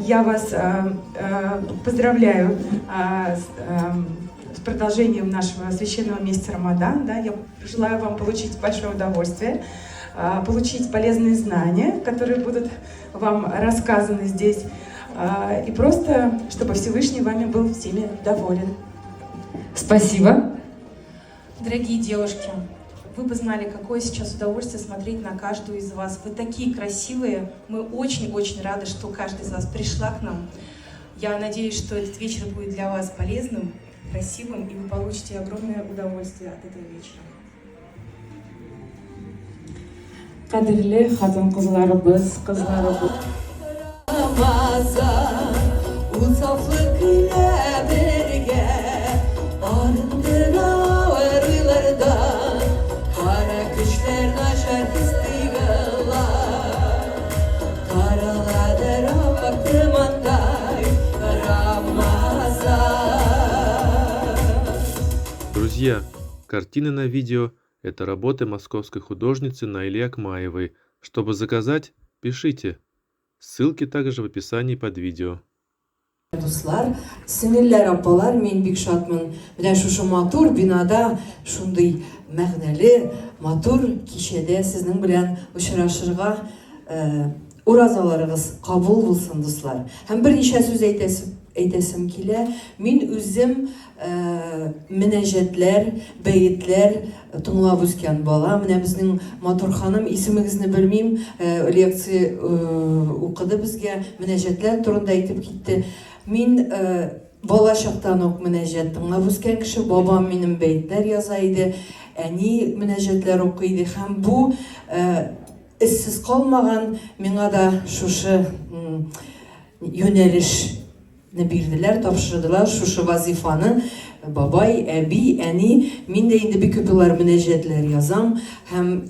Я вас поздравляю с продолжением нашего священного месяца Рамадан. Да? Я желаю вам получить большое удовольствие, получить полезные знания, которые будут вам рассказаны здесь. И просто, чтобы Всевышний вами был всеми доволен. Спасибо. Дорогие девушки, вы бы знали, какое сейчас удовольствие смотреть на каждую из вас. Вы такие красивые. Мы очень-очень рады, что каждая из вас пришла к нам. Я надеюсь, что этот вечер будет для вас полезным, красивым, и вы получите огромное удовольствие от этого вечера. Кадерле хатын-кызларыбыз, кызларыбыз. Ramazan, ул сафлык илә бергә арындыра уйлардан, кара көчләр, начар хис-тойгылар тараладыр ап-ак томандай. Рамазан. Друзья, картины на видео – это работы московской художницы Наили Акмаевой. Чтобы заказать, пишите. Ссылки также в описании под видео. Дуслар, сеңелләр, апалар, мин бик шатмын. Менә шушы матур бинада, шундый мәгънәле, матур кичәдә сезнең белән очрашырга. Уразаларыгыз кабул булсын, дуслар. Һәм берничә сүз әйтәсем, әйтәсем килә. Мин үзем мөнәҗәтләр, бәетләр тыңлап үскән бала. Менә безнең матур ханым, исемегезне белмим, лекция укыды безгә, мөнәҗәтләр турында әйтеп китте. Мин бала чактан ук мөнәҗәт тыңлап үскән кеше. Бабам минем бәетләр яза иде, әни мөнәҗәтләр укый иде. Һәм бу эзсез калмаган, миңа да шушы юнәлешне бирделәр, тапшырдылар шушы вазифаны. Бабай, әби, әни, мин дә инде бик күп еллар мөнәҗәтләр язам һәм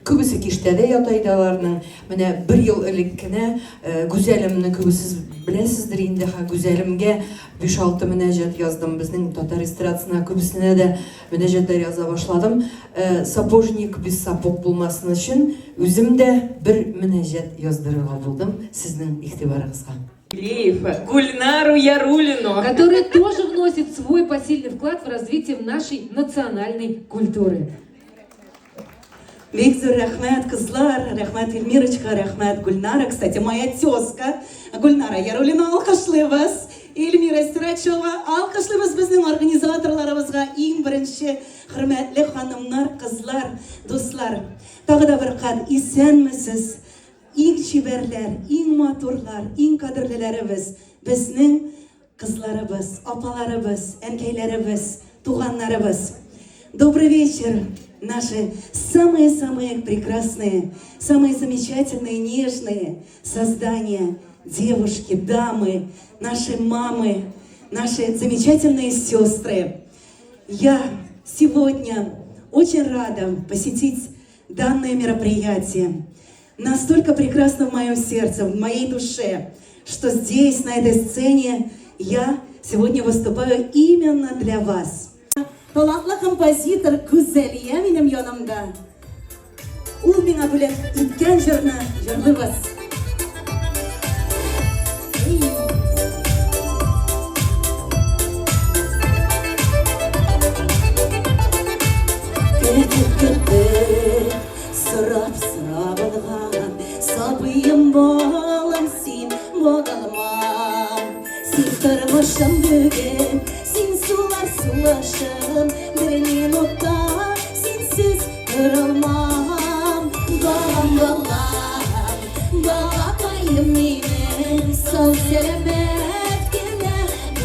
күбесе киштәдә ята иде аларның. Менә бер ел элек кенә Гүзәлемне күбесез беләсездер инде, ха, Гүзәлемгә 5-6 мөнәҗәт яздым. Безнең татар эстрадасына күбесенә дә мөнәҗәтләр яза башладым. Сапожник без сапог булмасын өчен үзем дә бер мөнәҗәт яздырырга булдым сезнең игътибарыгызга. Леева, Гульнару Яруллину. Которая тоже вносит свой посильный вклад в развитие нашей национальной культуры. Бик зур рәхмәт, кызлар, рәхмәт, Эльмирочка, рәхмәт, Гульнара, кстати, моя тезка, Гульнара Яруллина, алкышлыйбыз. Эльмира Сирачева, алкышлыйбыз безнең организаторларыбызга иң беренче, хөрмәтле ханымнар, кызлар, дуслар. Тагы да бер кат исәнмесез. Иң чибәрләр, иң матурлар, иң кадерлеләребез, безнең кызларыбыз, апаларыбыз, әнкәйләребез, туганнарыбыз. Добрый вечер, наши самые-самые прекрасные, самые замечательные, нежные создания, девушки, дамы, наши мамы, наши замечательные сестры. Я сегодня очень рада посетить данное мероприятие. Настолько прекрасно в моем сердце, в моей душе, что здесь, на этой сцене, я сегодня выступаю именно для вас. Талантлы композитор Гүзәлия минем янымда. Ул миңа бүләк иткән җырны җырлыйбыз. Көтеп көтеп, сорап сорап алган сабыем, балам, син балалмам. Син тормышым бүген, син сулар сулышым, бер минутта синсез торалмам. Балам, балам, балакаем минем, сау сәламәт кенә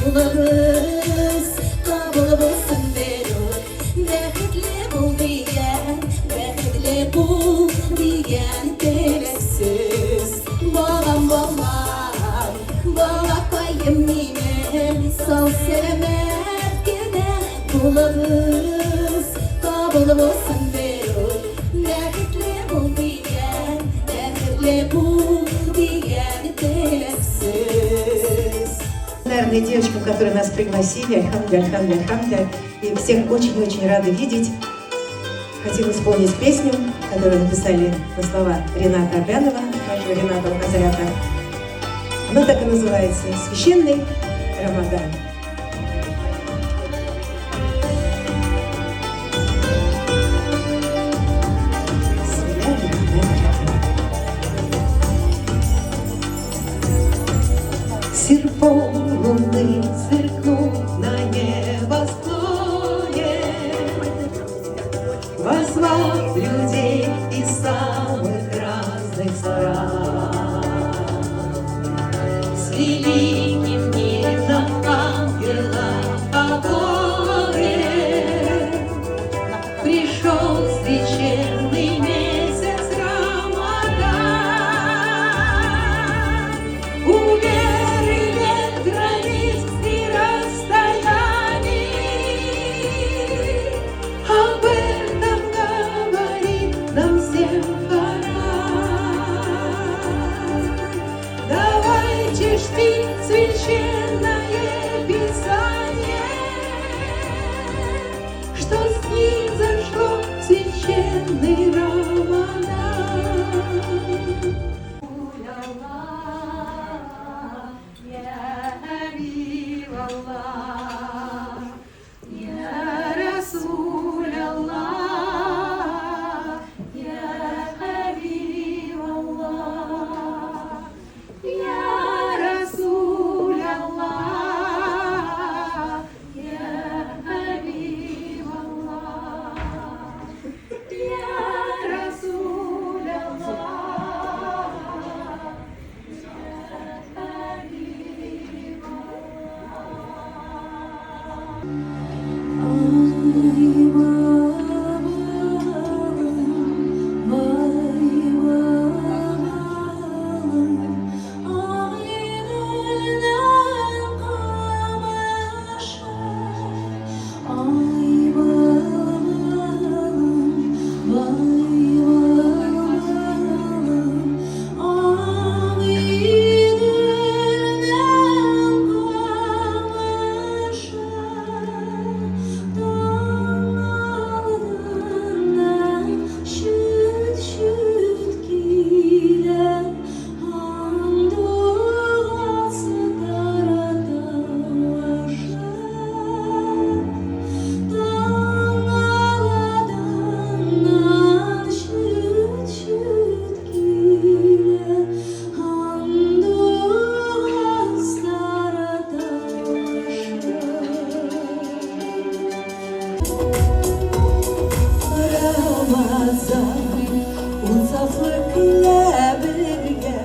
булыгыз, кабул булсын берүк, бәхетле бул дигән, бәхетле бул дигән теләксез. Балам, балам, балакаем минем, сау сәламәт кенә булыгыз, кабул булсын берүк, бәхетле бул дигән, бәхетле бул дигән теләксез. Благодарны девочкам, которые нас пригласили. Альхамдля, альхамдля, альхамдля. И всех очень-очень рады видеть. Хотим исполнить песню, которую написали на слова Рената Абянова, также Рената Хазрята. Она так и называется «Священный Рамадан». Серпом луны сверкнул на небосклоне, возвав людей из самых разных стран. С великим гимном ангела покоре пришел священный месяц Рамадан. У веры нет границ и расстояний, об этом говорит нам всем Коран. Давайте чтить священное Писание, что с ним зашло в священный Рамадан. يا حبيب الله يا رسول الله يا حبيب الله يا رسول الله يا حبيب الله يا رسول الله. Ramazan, ул сафлык илә бергә.